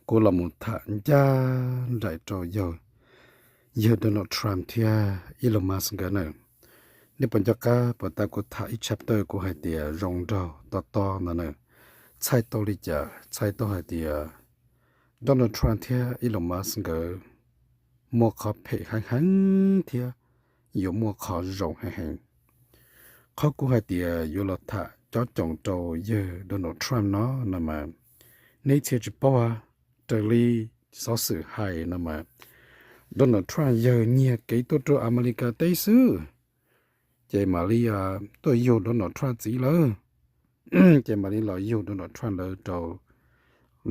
kuv los mus tham ncaj nraim rau yawg, yawg Donald Trump thiab Elon Musk nkawd na. Nej puas nco qab puas tas kuv tham ib chapter kuv hais tias zoo nraug tob tob no na? Txhais tau li cas? Txhais tau hais tias Donald Trump thiab Elon Musk nkawd muaj qhov phem heev heev thiab yuav muaj qhov zoo heev heev. Qhov kuv hais tias yuav los tham cob coom rau yawg Donald Trump no, no mas nej txhia tsis paub, raws li xov xwm hais no mas Donald Trump yawg nyiag kev tuaj rau Amelikas teb xwb, ces mam li tuaj yug Donald Trump txiv lawm, ces mam li los yug Donald Trump lawv rau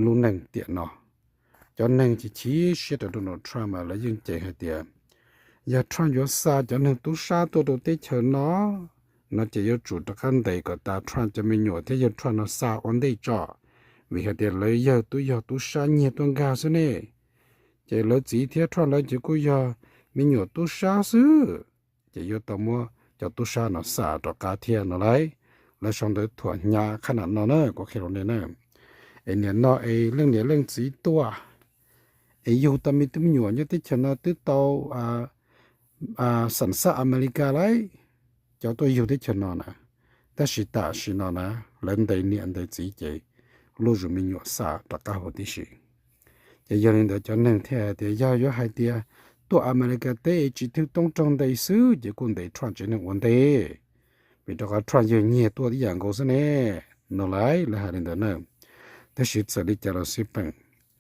lub neej tiam no. Cov neeg chim chim siab rau Donald Trump mas lawv yeej cem hais tias yog Trump yuav xa cov neeg tub sab tuaj rau teb chaws no, no ces yuav tsum rov qab ntes kom tas Trump cov me nyuam thiab yawg Trump no xa ua ntej tso, vim hais tias lawv yawg twb yog tub sab nyiag tuaj nkag xwb ne, ces lawv txiv thiab Trump lawv ces kuj yog me nyuam tub sab xwb, ces yuav tau muab cov tub sab no xa rov qab thiab no lauj. Lawv sau ntawv thuam hnyav qhab nam no na, kuv qhia rau nej na. Es nim no es leej niam leej txiv tuaj, es yug tau me tub me nyuam nyob teb chaws no twb tau xam xaj Amelikas lauj, cov tuaj yug teb chaws no na. Tab sis tam sim no na, lawv ntes niam ntes txiv ces luj zus me nyuam xa rov qab huv tib si. Ces yog li ntawd cov neeg thiaj hais tias yog yuav hais tias tuaj Amelikas teb es tsis thwj toob raug ntes xwb ces kuj ntes Trump tsev neeg ua ntej, vim rau qhov Trump yawg nyiag tuaj ib yam nkaus xwb ne, no lauj, lawv hais li ntawd na. Tab sis txawm li cas los xij peem,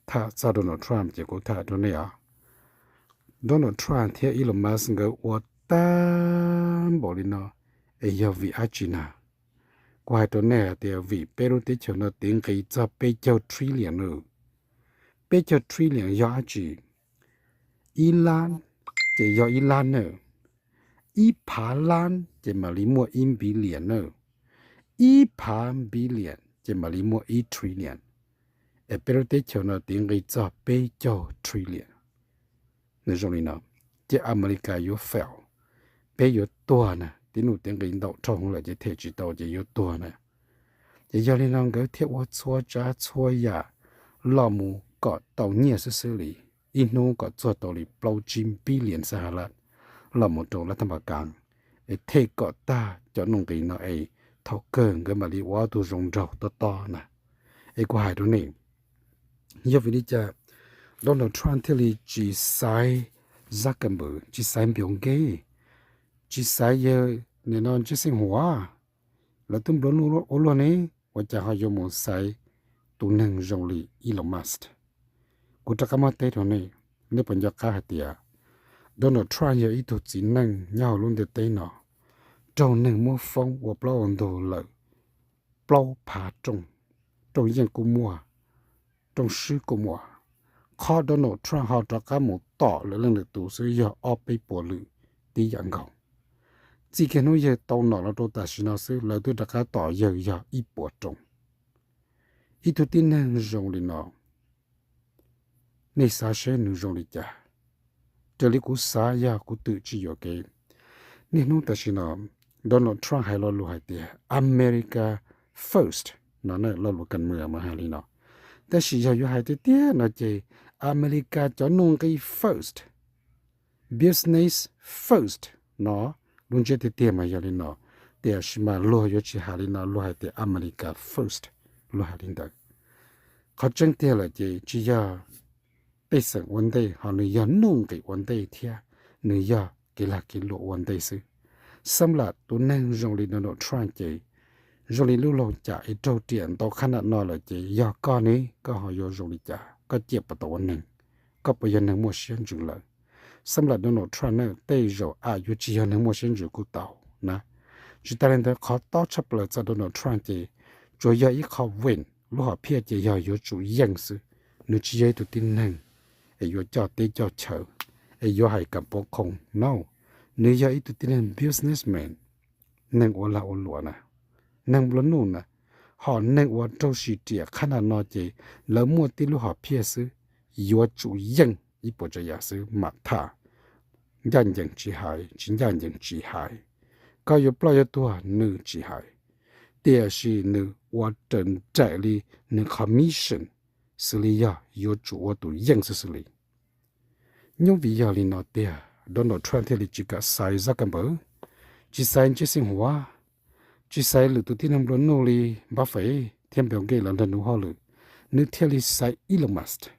tham txog Donald Trump ces kuv tham rau nej os. Donald Trump thiab Elon Musk nkawd ua tag npaum li no es yog vim dab tsi na? Kuv hais rau nej hais tias vim peb lub teb chaws no tiv nqis txog peb caug trillion nawb. Peb caug trillion yog dab tsi? Ib lab ces yog ib lab nawb, ib phav lab ces mam li muaj ib billion nawb, ib phav billion ces mam li muaj ib trillion. Es peb lub teb chaws no tiv nqis txog peb caug trillion. Nws zoo li no, ces Amelikas yuav fail, peb yuav tuag na, tib nus tiv nqis ntau dhau hwv lawm ces them tsis tau ces yuav tuag na. Ces yog li no nkawd thiaj ua txhua tsav txhua yam los mus kom tau nyiaj xwb xwb li, ib hnub kom txuag tau li plaub tsib billion xab ha lab los mus rau lab thab npas kas, es them kom tag cov nuj nqis no es thaum kawg nkawd mam li ua ob tug zoo nraug tob tob na. Es kuv hais rau nej, yog vim li cas Donald Trump thiaj li tsis xaiv Zuckerberg, tsis xaiv Bill Gates, tsis xaiv yawg nim no Jensen Huang, lawv twb nplua nuj ua luaj ne, ua cas ho yuav mus xaiv tus neeg zoo li Elon Musk? Kuv rov qab muab teb rau nej, nej puas nco qab hais tias Donald Trump yog ib tug txiv neej nyob hauv lub ntiaj teb no raug neeg muab foob ua plaub ua ntug lawm plaub phav rooj, rooj yeej kuj muaj, rooj swb kuj muaj. Qhov Donald Trump ho rov qab mus tom lwm leej lwm tus xwb yog ob peb puas lwm tib yam nkaus. Txij kiag hnub yawg tau nom los rau tam sim no xwb lawv twb rov qab tom yawg yog ib puas rooj. Ib tug tib neeg zoo li no, nej xav seb nws zoo li cas? Raws li kuv xav yog kuv twm tsis yuam kev. Niaj hnub tam sim no Donald Trump hais lo lus hais tias America first no, lo lus kas mws mas hais li no. Tab sis yog yuav hais tiag tiag no ces Amelikas cov nuj nqis first, business first no, lub ntsiab tiag tiag mas yog li no. Tiam sis mas luag yuav tsis hais li no, luag hais tias Amelikas first, luag hais li ntawd. Qhov tseeb tiag lawm ces tsis yog pej xeem ua ntej, ho nws yog nuj nqis ua ntej thiab nws yog kev lag kev luam ua ntej xwb. Xab lam tus neeg zoo li Donald Trump ces zoo li lub laug cam es raug riam ntau qhab nram no lawm ces yog koj ne, koj ho yuav zoo li cas? Koj ciaj puas tau ua neeg? Koj puas yog neeg muaj siab ntsws lawm? Xab lam Donald Trump na, tej zaum am yuav tsis yog neeg muaj siab ntsws kuj tau na. Tsis tas li ntawd, qhov tob tshaj plaws txog Donald Trump ces tsuas yog ib qho win, lub hom phiaj ces yog yuav tsum yeej xwb. Nws tsis yog ib tug tib neeg es yuav coj teb coj chaw, es yuav hais kam pov qhoo no. Nws yog ib tug tib neeg businessman, neeg ua lag ua luam na, neeg nplua nuj na, ho neeg uas raug sim riam qhab nram no ces lawv muaj tib lub hom phiaj xwb, yuav tsum yeej ib puas tsav yam xwb mam tham. Ncaj ncees tsis hais, tsis ncaj ncees tsis hais, koj yuav ploj yuav tuag nws tsis hais, tiam sis nws ua raws nraim li nws qhov mission, xws li yog yuav tsum ua tus yeej xwb xws li. Nyob vim yog li no tiag Donald Trump thiaj li tsis kam xaiv Zuckerberg, tsis xaiv Jackson Huang, tsis xaiv lwm tus tib neeg nplua nuj li Buffett thiab Bill Gates los nrog nws hauj lwm, nws thiaj li xaiv Elon Musk.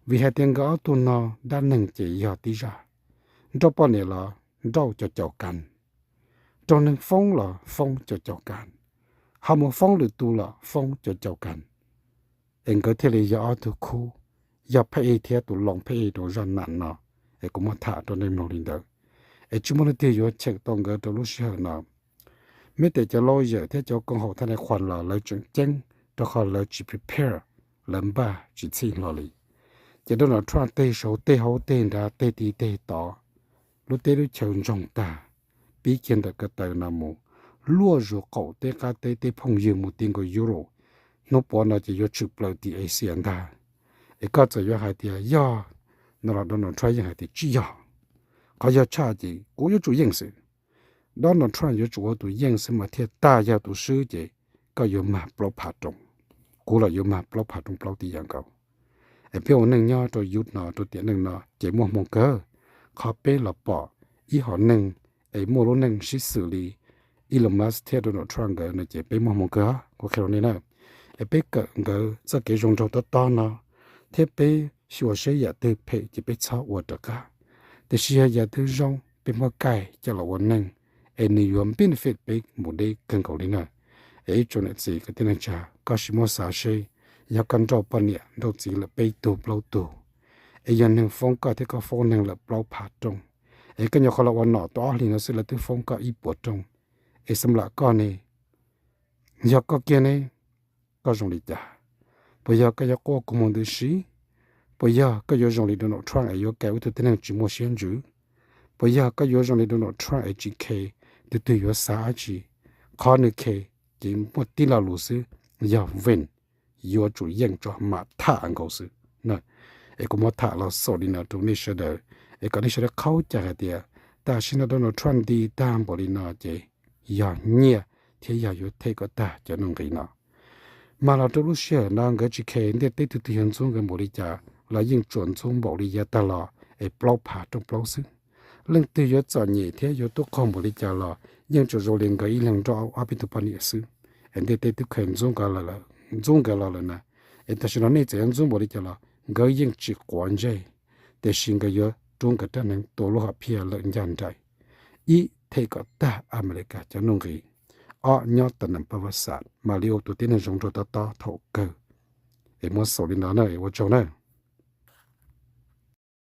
Vim hais tias nkawd ob tug no dab neeg ces yog tib zaj, nrauj poj niam los nrauj cov caum kas, raug neeg foob los foob cov caum kas, ho mus foob lwm tus los foob cov caum kas. Es nkawd thiaj li yog ob tug khub, yog phab ej thiab tus loos phab ej rau zaj nam no. Es kuv muab tham rau nej mloog li ntawd, es tsis muaj leej twg yuav cheem tau nkawd rau lub sij hawm no. Meb tes cov lawyer thiab cov koom haum thaj nais khuas los lawv tseem ceeb, rau qhov lawv tsis prepare, lawv npaj tsis txhij hlo li. Ces Donald Trump tej saud tej hauv tej nrad tej tid tej tod, lub teb lub chaw ntsoog tag, pib kiag ntawm ko taw no mus, luaj zus qaum teb qab teb tej phooj ywg mus ti nkaus Europe, hnub puav no ces yuav tshwm plaws tim Asia ntag. Es koj txawm yuav hais tias yog no los Donald Trump yeej hais tias tsis yog. Qhov yog tshaj ces kuv yuav tsum yeej xwb. Donald Trump yuav tsum ua tus yeej xwb mas thiaj tag, yog tus swb ces koj yuav mag plaub phav rooj, kuv los yuav mag plaub phav rooj plaub tib yam nkaus. Es peb ua neej nyob rau yus no rau tiam neej no ces muaj hmoo kawg. Qhov peb los pom ib hom neeg es muaj lub neej sib xws li Elon Musk thiab Donald Trump nkawd no ces peb muaj hmoo kawg, kuv qhia rau nej na. Es peb kawm nkawd txoj kev zoo nraug tob tob no, thiab peb xyuas seb yam twg phem ces peb txhob ua rov qab. Tiam sis yog yam twg zoo peb muab kaij coj los ua neej, es nws yuav benefit peb mus deb kawg nkaus li na. Es ib tsoom niam txiv kwv tij neej tsa, koj sim muab xav seb, yog koj nrauj poj niam nrauj txiv lawm peb tug plaub tug, es yog neeg foob koj thiab koj foob neeg lawm plaub phav rooj, es koj nyuam qhuav los ua nom tau ob hlis no xwb lawv twb foob koj ib puas rooj, es xam lam koj ne, yog koj kiag ne, koj zoo li cas? Puas yog koj yuav quaj kua muag ntws si? Puas yog koj yuav zoo li Donald Trump es yuav kaw ib tug tib neeg tsis muaj siab ntsws? Puas yog koj yuav zoo li Donald Trump es tsis khe tus twg yuav xav dab tsi? Qhov nws khe ces muaj tib lo lus xwb, yog vin, yuav tsum yeej tso mam tham nkaus xwb. Es kuv muab tham los xaus li no rau nej sawv daws, es kom nej sawv daws qhaub cai hais tias tam sim no Donald Trump nti tag npaum li no ces yog nyiaj thiab yog yuav them kom tag cov nuj nqis no. Mas los rau lub sij hawm no nkawd tsis khe ntiaj teb twg twg yuav ntxub nkawd npaum li cas los yeej tsuas ntxub npaum li yav tag los es plaub phav rooj plaub xwb. Leej twg yuav txom nyem thiab yuav tub qaug npaum li cas los yeej tsuas zoo li nkawd ib leeg nrauj ob peb tug poj niam xwb. Es ntiaj teb twb khe ntxub nkawd los lawm na, es tam sim no nej txawm yuav ntxub npaum li cas los nkawd yeej tsis quav ntsej, tiam sis nkawd yuav rub nkawd rab hneev tua lub hom phiaj lawm ncaj nraim. Ib, them kom tag Amelikas cov nuj nqis. Ob, nyob tas nam pab vaj xam mam li ua tus tib neeg zoo nraug tob tob thaum kawg. Es muab xaus li no na, es ua tsaug na.